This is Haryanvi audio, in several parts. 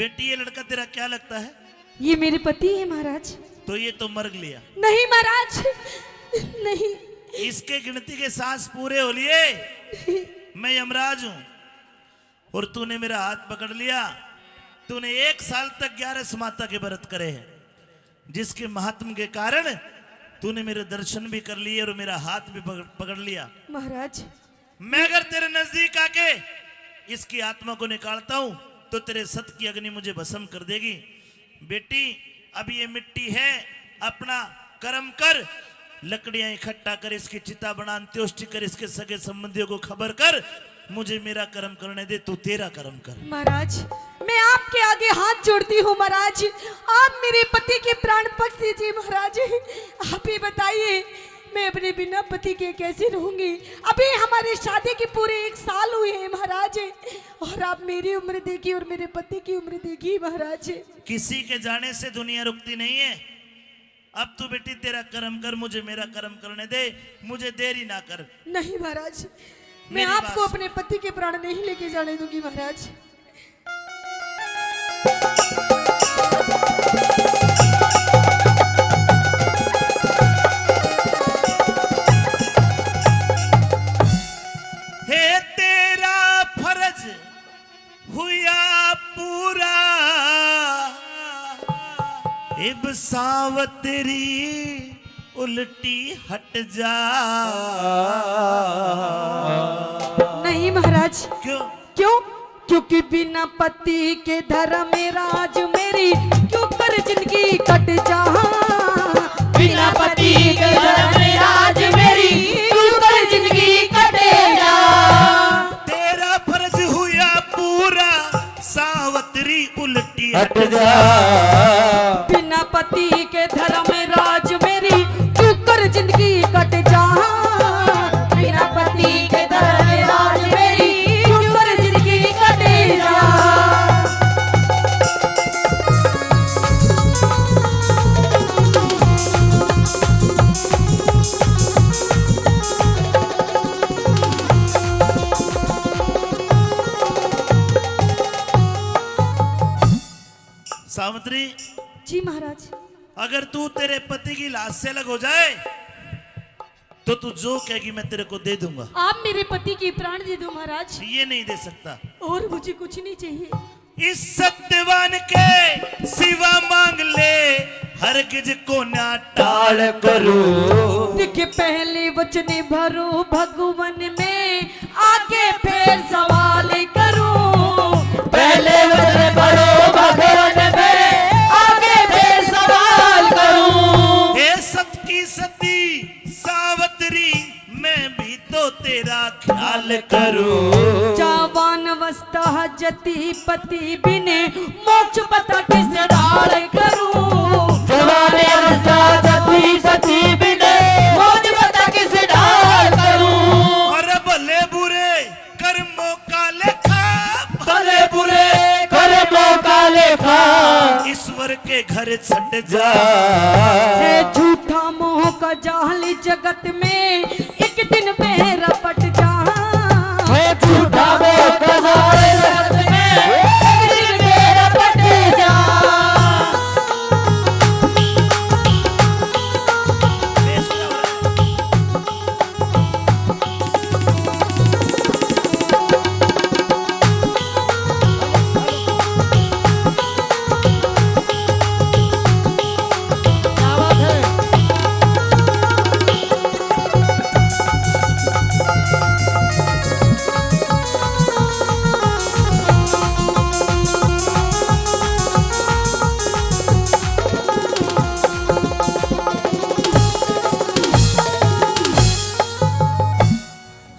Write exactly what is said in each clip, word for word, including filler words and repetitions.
बेटी, ये लड़का तेरा क्या लगता है? ये मेरे पति है महाराज। तो ये तो मर लिया। नहीं महाराज, नहीं। इसके गिनती के सांस पूरे हो लिए। मैं यमराज हूं और तूने मेरा हाथ पकड़ लिया। तूने एक साल तक ग्यारह माता के व्रत करे हैं, जिसके महात्म के कारण तूने मेरे दर्शन भी कर लिए और मेरा हाथ भी पकड़, पकड़ लिया। महाराज, मैं अगर तेरे नजदीक आके इसकी आत्मा को निकालता हूं, तो तेरे सत की अग्नि मुझे भस्म कर देगी। बेटी, अब ये मिट्टी है, अपना कर्म कर, लकड़ियां इकट्ठा कर, इसकी चिता बना, अंत्येष्टि कर, इसके सगे संबंधियों को खबर कर, मुझे मेरा कर्म करने दे, तू तेरा कर्म कर। महाराज, मैं आपके आगे हाथ जोड़ती हूँ महाराज, आप मेरे पति के प्राण बख्श दीजिए महाराज। आप ही बताइए, मैं अपने बिना पति के कैसे रहूंगी? अभी हमारे शादी के पूरे एक साल हुए हैं महाराज, और आप मेरी उम्र देखिए और मेरे पति की उम्र देखिए महाराज। किसी के जाने से दुनिया रुकती नहीं है। अब तू बेटी तेरा कर्म कर, मुझे मेरा कर्म करने दे, मुझे देरी ना कर। नहीं महाराज, मैं मेरी बात आपको सुन। अपने पति के प्राण नहीं लेके जाने दूंगी महाराज। हे तेरा फर्ज हुआ पूरा, इब सावतरी उल्टी हट जा। नहीं महाराज। क्यों? क्यों? क्योंकि बिना पति के धर्मराज मेरी क्यों कर जिंदगी कट जा। बिना पति के धर्मराज मेरी क्यों कर जिंदगी कट जा। तेरा फर्ज हुआ पूरा, सावतरी उल्टी हट जा। बिना पति के धर्मराज मेरी क्यों कर जिंदगी कट जा। बिना पति के धर्मराज मेरी क्यों कर जिंदगी कट जा। सावित्री, जी महाराज। अगर तू तेरे पति की लाश से अलग हो जाए, तो तू जो कहेगी, मैं तेरे को दे दूंगा। आप मेरे पति के प्राण दे दो महाराज। ये नहीं दे सकता। और मुझे कुछ नहीं चाहिए। इस सत्यवान के सिवा मांग ले, हरगिज को ना टाल करूं। देख, पहले वचन भरो भगवन में, आगे फिर सवाल करूं। पहले वचन भरो भगवन में, आगे फिर सवाल करूं। हे सत की सती सावतरी, मैं भी तो तेरा ख्याल करूं। जवान अवस्था जती पति बिने, मोक्ष पता किस ढाल करूं। जवान अवस्था जती पति बिने, मोक्ष पता किस ढाल करूं। अरे भले बुरे कर्मों का लेखा, भले बुरे कर्मों का लेखा, ईश्वर के घर छट जा। है झूठा मोह का जाल जगत में, एक दिन बेरा पट जा। है झूठा मोह का जाल जगत में, एक दिन बेरा पट जा।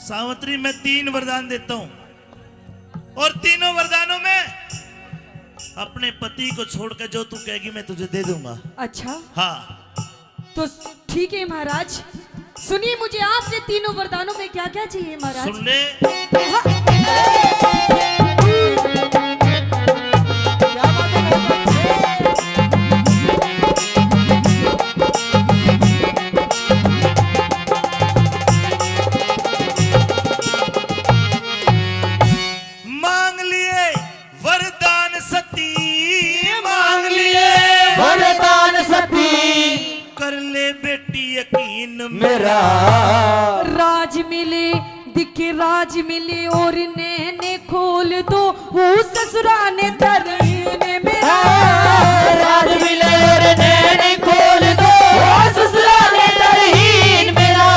सावित्री, मैं तीन वरदान देता हूं और तीनों वरदानों में अपने पति को छोड़कर जो तू कहेगी, मैं तुझे दे दूंगा। अच्छा। हाँ। तो ठीक है महाराज, सुनिए, मुझे आपसे तीनों वरदानों में क्या क्या चाहिए महाराज? सुन ले। हाँ। मांग लिए वरदान सती, राज मिले, दिखे राज मिले और नैने खोल दो, वो ससुरा ने दरहीन मेरा। राज मिले और नैने खोल दो, वो ससुरा ने दरहीन मेरा।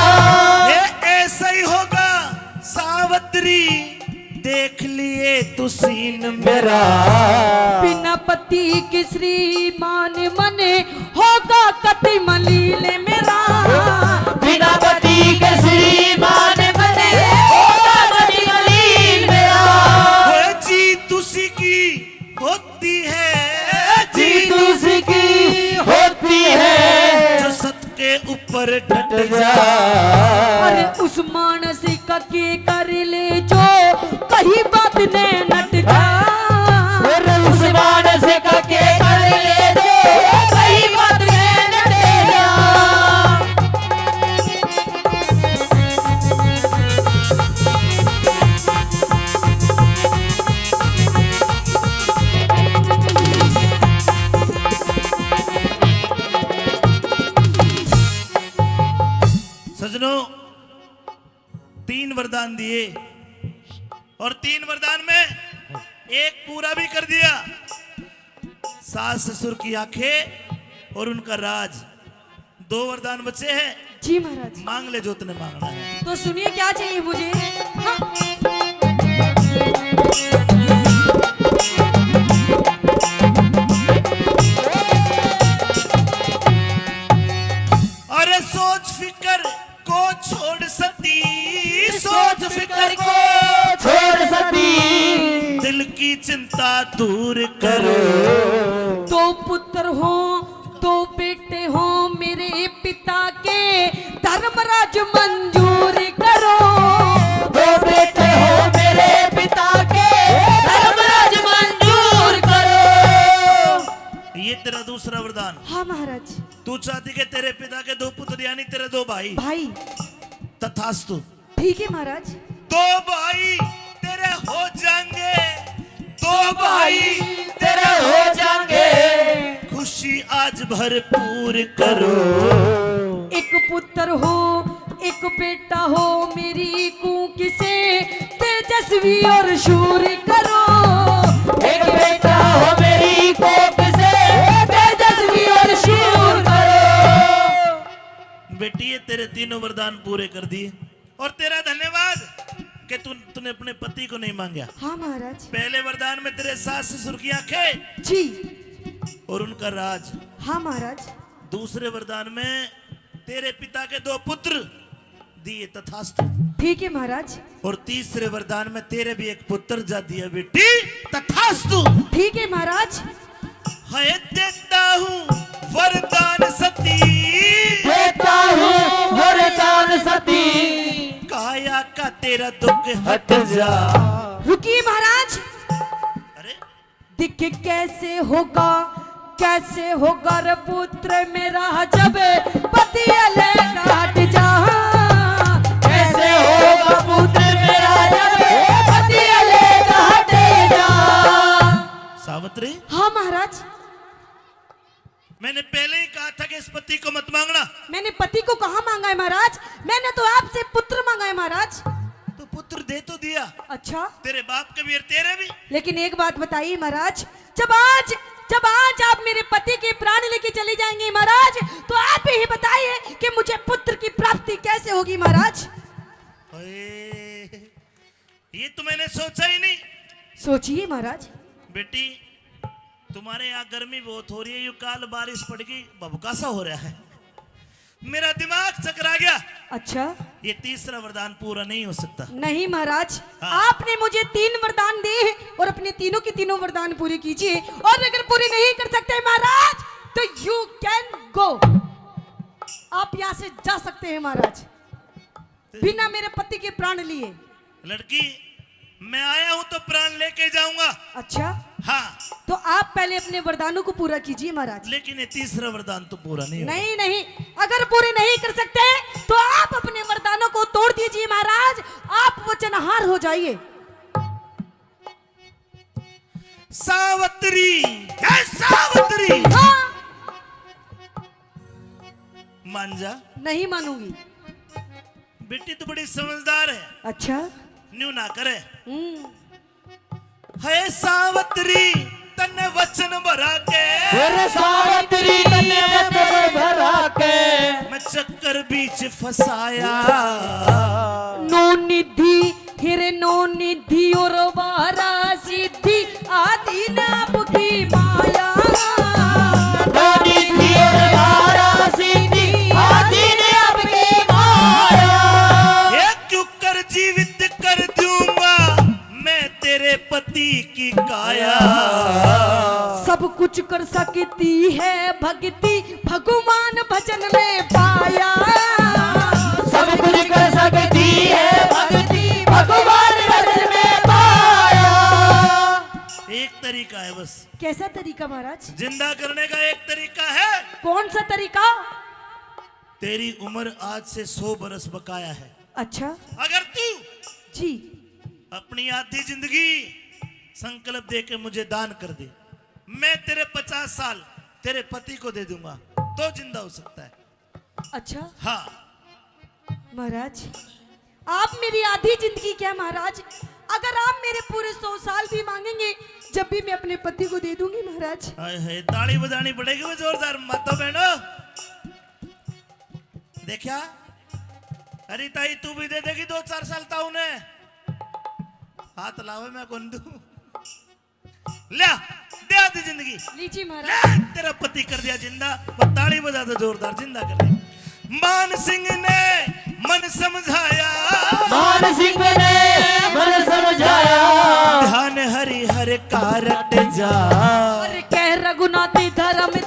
ये ऐसा ही होगा सावत्री, देख लिए तू सीन मेरा। मेरा बिना पति के श्रीमान मने होगा कति मलिन मेरा। बिना पति के श्रीमान मने होगा कति मलिन मेरा। ओए जी तुसी की होती है, जी तुसी की होती है जो सत के ऊपर डट जा। अरे उस मानस का के कर ले जो कहीं बात ने नट जा। अरे उस मानस का के कर ले जो कहीं बात ने नट जा। सजनों, तीन वरदान दिए और तीन वरदान में एक पूरा भी कर दिया। सास ससुर की आंखें और उनका राज, दो वरदान बचे हैं। जी महाराज। मांग ले जो तने मांगना है। तो सुनिए क्या चाहिए मुझे। हाँ। अरे सोच फिकर को छोड़ सती, सोच फिकर को छोड़ सती दिल की चिंता दूर करो। दो पुत्र हो, दो बेटे हो मेरे पिता के, धर्मराज मंजूर करो। दो बेटे हो मेरे पिता के, धर्मराज मंजूर करो। ये तेरा दूसरा वरदान। हाँ महाराज। तू चाहती के तेरे पिता के दो पुत्र यानी तेरे दो भाई। भाई। तथास्तु। ठीक है महाराज। दो भाई तेरे हो जाएंगे, दो भाई तेरे हो जाएंगे। खुशी आज भरपूर करो। एक पुत्र हो, एक बेटा हो मेरी कूक से, तेजस्वी और शूर करो। एक बेटा हो मेरी कोख से, तेजस्वी और शूर करो। बेटी, ये तेरे तीनों वरदान पूरे कर दिए और तेरा धन्यवाद कि तू, तूने अपने पति को नहीं मांगा। हाँ महाराज। पहले वरदान में तेरे सास ससुर की आंखें जी। और उनका राज। हाँ महाराज। दूसरे वरदान में तेरे पिता के दो पुत्र दिए, तथास्तु। ठीक है महाराज। और तीसरे वरदान में तेरे भी एक पुत्र जा दिया बेटी, तथास्तु। ठीक है महाराज। है देता हूँ वरदान सती, देता हूँ वरदान सती काया का तेरा दुख हट जा। रुकिए महाराज। अरे दिख कैसे होगा, कैसे होगा रे पुत्र मेरा, जब पति अलग हट जा। कैसे होगा पुत्र मेरा जब पति अलग हट जा। सावित्री, हाँ महाराज। मैंने पहले ही कहा था कि इस पति को मत मांगना। मैंने पति को कहाँ मांगा है महाराज? मैंने तो आपसे पुत्र मांगा है महाराज। तो पुत्र दे तो दिया, अच्छा, तेरे बाप के भी और तेरे भी। लेकिन एक बात बताइए महाराज, जब आज, जब आज आप मेरे पति के प्राण लेके चले जाएंगे महाराज, तो आप ही बताइए कि मुझे पुत्र की प्राप्ति कैसे होगी महाराज? अरे, ये तो मैंने सोचा ही नहीं। सोचिए महाराज। बेटी, तुम्हारे यहाँ गर्मी बहुत हो रही है, यू काल बारिश पड़ गई, भबका सा हो रहा है, मेरा दिमाग चकरा गया। अच्छा। ये तीसरा वरदान पूरा नहीं हो सकता। नहीं महाराज, हाँ। आपने मुझे तीन वरदान दिए हैं और अपने तीनों के तीनों वरदान पूरे कीजिए, और अगर पूरे नहीं कर सकते महाराज, तो you can go, आप यहाँ से जा सकते हैं महाराज, बिना मेरे पति के प्राण लिए। लड़की, मैं आया हूं तो प्राण लेके जाऊंगा। अच्छा, हाँ, तो आप पहले अपने वरदानों को पूरा कीजिए महाराज। लेकिन ये तीसरा वरदान तो पूरा नहीं होगा। नहीं नहीं, अगर पूरे नहीं कर सकते तो आप अपने वरदानों को तोड़ दीजिए महाराज, आप वचनहार हो जाइए। सावित्री, हे सावित्री, हाँ, मान जा। नहीं मानूंगी। बेटी तो बड़ी समझदार है। अच्छा। न्यू ना करे। हम्म। है सावतरी तन्ने वचन भरा के। फिर सावतरी तन्ने वचन भरा के। मैं चक्कर बीच फंसाया। नौ निधि, हिरे नौ निधि और बारह सिद्धि, आदि ने आपकी माया। नौ निधि और बारह सिद्धि, आदि ने आपकी माया। ये क्यों कर जीवित कर दूंगा मैं तेरे पति की काया। सब कुछ कर सकती है भक्ति, भगवान भजन में पाया। सब कुछ कर सकती है भक्ति, भगवान भजन में पाया। एक तरीका है बस। कैसा तरीका महाराज? जिंदा करने का एक तरीका है। कौन सा तरीका? तेरी उम्र आज से सौ बरस बकाया है। अच्छा। अगर तू जी। अपनी आधी जिंदगी संकल्प दे के मुझे दान कर दे, मैं तेरे पचास साल तेरे पति को दे दूंगा, तो जिंदा हो सकता है। अच्छा। हाँ। महाराज, आप मेरी आधी जिंदगी क्या महाराज, अगर आप मेरे पूरे सौ साल भी मांगेंगे, जब भी मैं अपने पति को दे दूंगी महाराज। हाय हाय, ताली बजानी पड़ेगी वो जोरदार, माता बहनों। देखा, अरे ताई, तू भी दे देगी दो चार साल ताऊ ने? हाथ लावे, मैं कौन दूं? ले, दे आधी जिंदगी। लीजिए ले, महाराज। तेरा पति कर दिया जिंदा। वो ताली बजा दो जोरदार, जिंदा कर दिया। मान सिंह ने मन समझाया। मान सिंह ने मन समझाया। ध्यान हरि हर का रट जा। और कह रघुनाथ धर्म